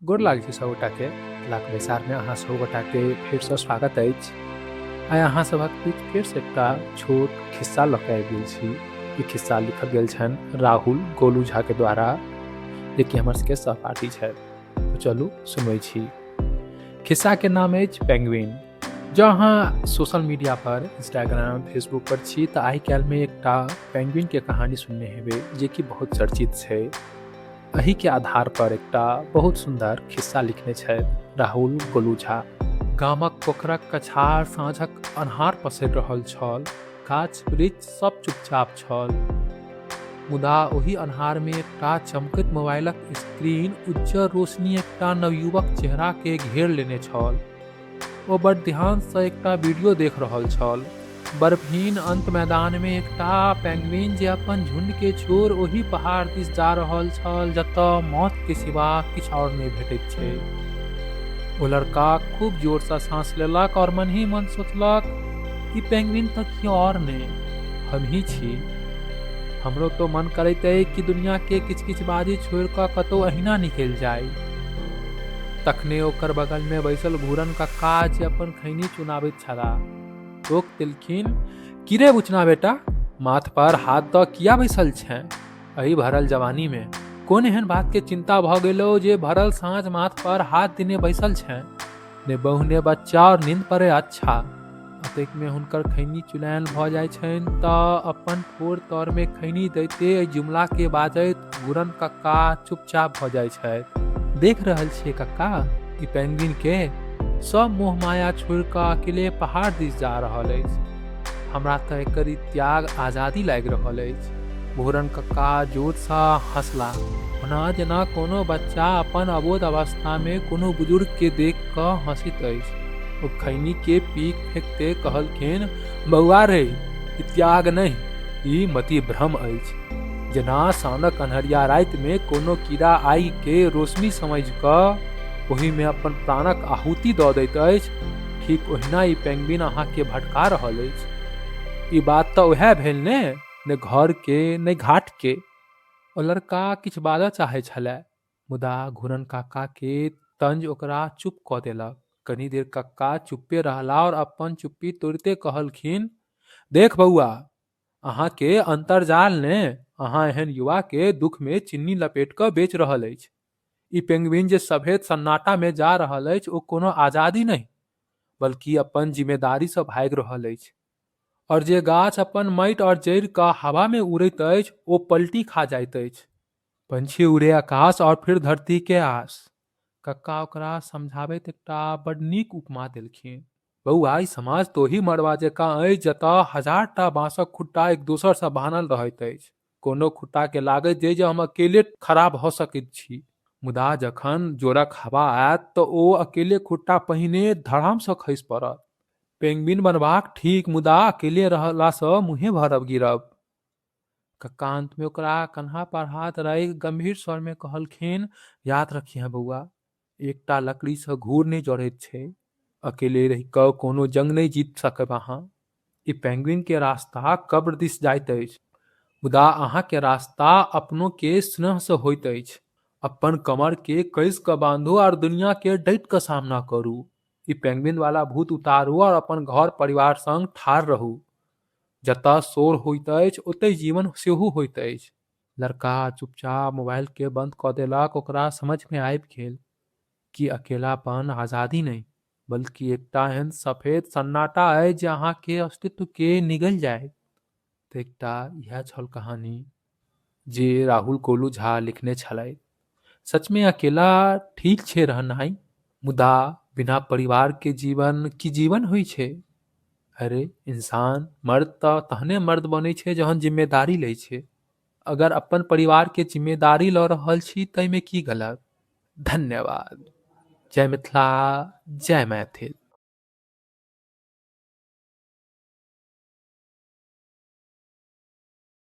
गोर लागै छी सभगोटाके। मिथिलाक बैसारमे अहाँ सभगोटाके फेरसँ स्वागत अछि। आइ अहाँ सभक बीच फेरसँ एकटा छोट खिस्सा लऽ कऽ आबि गेल छी। ई खिस्सा लिखल गेल छनि राहुल गोलू झाके द्वारा, जेकि हमर सबके सहपाठी छथि। तऽ चलू सुनबै छी। खिस्साके नाम अछि पेंगुइन। जँ अहाँ सोशल मीडिया पर इंस्टाग्राम फेसबुक पर छी तऽ आइ काल्हिमे एकटा पेंगुइनके कहानी सुनने हेबै, जेकि बहुत चर्चित छै। एहि के आधार पर एकटा बहुत सुंदर खिस्सा लिखने छथि राहुल गोलू झा। गामक पोखरक कछार साँझक अन्हार पसरि रहल छल। गाछ वृक्ष सब चुपचाप छल। मुदा ओहि अन्हार मे एकटा चमकैत मोबाइलक स्क्रीन उज्जर रोशनी एकटा नवयुवक चेहरा के घेर लेने छल। ओ बड़ ध्यानसँ एकटा वीडियो देख रहल छल। बर्फहीन अंत मैदानमे एकटा पेंगुइन जे अपन झुंडके छोड़ि ओहि पहाड़ दिस जा रहल छल जतऽ मौतके सिवा किछु आओर नहि भेटैत छै। ओ लड़का खूब जोरसँ साँस लेलक आओर मनहि मन सोचलक, ई पेंगुइन तऽ कियो आओर नहि, हमही छी। हमरो तो मन करैत अइ कि दुनियाके किछु-किछु बाजी छोड़ि कऽ कतहु अहिना निकलि जाइ। तखने ओकर बगलमे बैसल घूरन कक्का जे अपन खैनी चुनाबैत छलाह, टोक देलखिन, की रे बुचना बेटा, माथ पर हाथ दऽ किया बैसल छें? एहि भरल जवानीमे कोन एहन बातके चिंता भऽ गेलौ जे भरल साँझ माथ पर हाथ देने बैसल छें? ने बहु ने बच्चा और नींद पड़े अच्छा। अतेकमे हुनकर खैनी चुनायल भऽ जाइ छनि तऽ अपन ठोर तरमे खैनी दैते एहि जुमलाके बाजैत घूरन कक्का चुपचाप भऽ जाइ छथि। देख रहल छियै कक्का, ई पेंगुइन के सब मोह माया छोड़ि कऽ अकेले पहाड़ दिस जा रहल अछि। हमरा तऽ एकर ई त्याग आजादी लागि रहल अछि। घूरन कक्का जोरसँ हँसला, ओना जेना कोनो बच्चा अपन अबोध अवस्थामे कोनो बुजुर्गके देख कऽ हँसैत अछि। ओ खैनी के पीक फेकते कहलखिन, बौआ रे, ई त्याग नहि, ई मति भ्रम अछि। जेना साउनक अन्हरिया रातिमे कोनो कीड़ा आगि के रोशनी समझि कऽ ओहिमे अपन प्राणक आहुति दऽ दैत अछि, ठीक ओहिना ई पेंगुइन अहाँके भटका रहल अछि। ई बात तऽ उएह भेल ने, ने घर के ने घाट के। ओ लड़का किछु बाजऽ चाहै छलए, मुदा घूरन काका के तंज ओकरा चुप कऽ देलक। कनी देर कक्का चुप्पे रहला और अपन चुप्पी तोड़िते कहलखिन, देख बौआ, अहाँके अंतर्जाल ने अहाँ एहन युवा के दुख में चिन्नी लपेट कऽ बेच रहल अछि। ई पेंगुइन जे सफेद सन्नाटा में जा रहल अछि ओ कोनो आजादी नहि, बल्कि अपन जिम्मेदारी सँ भागि रहल अछि। और जे गाछ अपन माटि और जड़ि कऽ हवा में उड़ैत अछि ओ पलटी खा जाइत अछि। पंछी उड़े आकाश और फिर धरती के आस। कक्का ओकरा समझाबैत एकटा बड नीक उपमा देलखिन। बौआ, ई समाज तऽ ओही मड़बा जकाँ अछि जतऽ हजारटा बाँसक खुट्टा एक दोसरसँ बान्हल रहैत अछि। कोनो खुट्टाके लागैत जे हम अकेले खड़ा भऽ सकैत छी, मुदा जखन जोरक हवा आयत तऽ ओ अकेले खुट्टा पहिने धड़ामसँ खसि पड़त। पेंगुइन बनबाक ठीक, मुदा अकेले रहलासँ मुँहे भरब गिरब। कक्का अंतमे ओकरा कन्हा पर हाथ राखि गंभीर स्वरमे कहलखिन, याद रखिहे बौआ, एकटा लकड़ीसँ घूर नहि जड़ैत छै। अकेले रहि कऽ कोनो जंग नहि जीत सकब अहाँ। ई पेंगुइन के रास्ता कब्र दिस जाइत अछि, मुदा अहाँ के रास्ता अपनो के स्नेह सँ होइत अछि। अपन कमर के कसि कऽ बांधू आर दुनिया के डटि कऽ सामना करू। ई पेंगुइन वाला भूत उतारू और अपन घर परिवार संग ठाढ़ रहू। जतऽ शोर होइत अछि ओतहि जीवन सेहो होइत अछि। लड़का चुपचाप मोबाइलके बन्द कऽ देलक। ओकरा समझमे आबि गेल कि अकेलापन आजादी नहि, बल्कि एकटा एहन सफेद सन्नाटा अछि जे अहाँके अस्तित्वके निगलि जायत। तऽ एकटा इएह छल कहानी जे राहुल गोलू झा लिखने छलथि। सचमे अकेला ठीक छै रहनाइ, मुदा बिना परिवारके जीवन की जीवन होइ छै? अरे इंसान मर्द तऽ तहने मर्द बनै छै जहन जिम्मेदारी लै छै। अगर अपन परिवारके जिम्मेदारी लऽ रहल छी ताहिमे की गलत? धन्यवाद। जय मिथिला, जय मैथिल।